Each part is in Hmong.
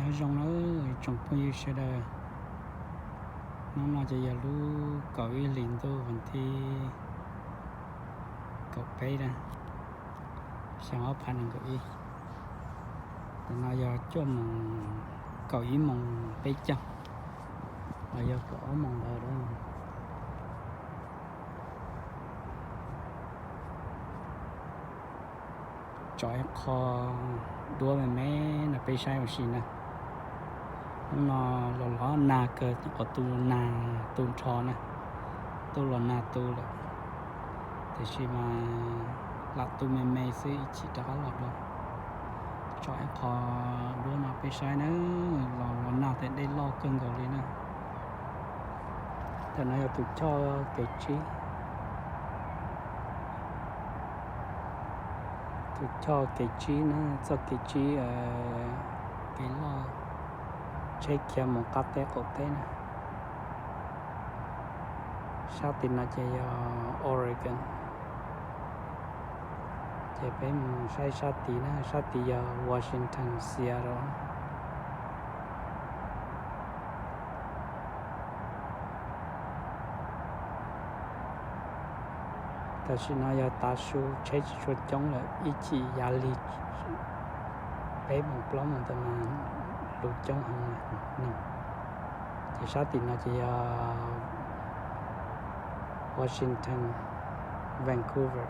Nyob zoo nawb tsoom phooj ywg sawv daws, hnub no ces yog lub kaum ib hlis ntuj vas thib kaum peb na, xyoo ob phav nees nkaum ib. Tam no yog cuaj moos, kaum ib moos peb caug los yog kaum ob moos ntawd. Tso ib qho duab me me no peb saib ua si na. Hnub no los los nag kawg, qhov tu nag tu nrho na, tuaj los nag tu lawm, tiam sis mas lam tu me me xwb ib chim rov qab los dua. Tso ib qho duab no peb saib na, los los nag tes dej loj kawg nkaus li na. Tam no yog tus choj kev tsib, tus choj kev tsib na, txoj kev tsib, kev loj tsheb khiav mus qab teb qaum teb na. Sab tim no ces yog Oregon, ces peb mus saib sab tid na, sab tid yog Washington, Seattle. Tam sim no yog tav su tsheb tsis tshua coob lawm, ib chim yav lig peb moos plaub moos ntawd mas lug coob heev no. Ces sab tim no ces yog Washington, Vancouver.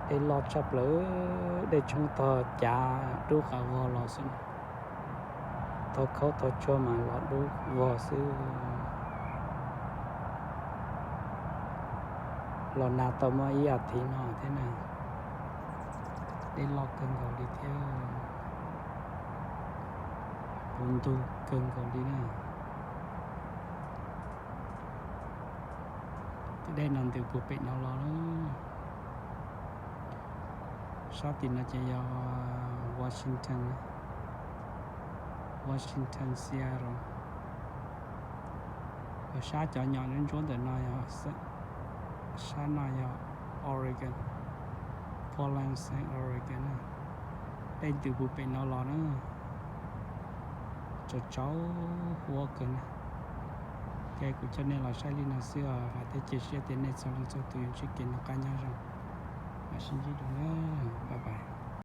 Dej loj tshaj plaws, dej tshoob tog cav dub qas vog los xwb. Thaub khaub thaub tshuaj mas los dub vog xwb. Los nag tau muaj ib as thiv no thiab na. Dej loj kawg nkaus li thiab, puv ntug kawg nkaus li na. Tus dej no ntws puag pem no los. Sab tim no ces yog Washington, Washington, Seattle. Sab cov nyom ntsuab ntsuab ntawm no yog, sab no yog Oregon, Portland, Saint Oregon. Dej ntws puag pem no los na. Tsaus tsaus huab kawg na. Ces kuv coj nej los saib li no xwb os, vam thiab cia siab tias nej txhua leej txhua tus yuav ntsib kev noj qab nyob zoo. Mam sib ntsib dua na, bye bye.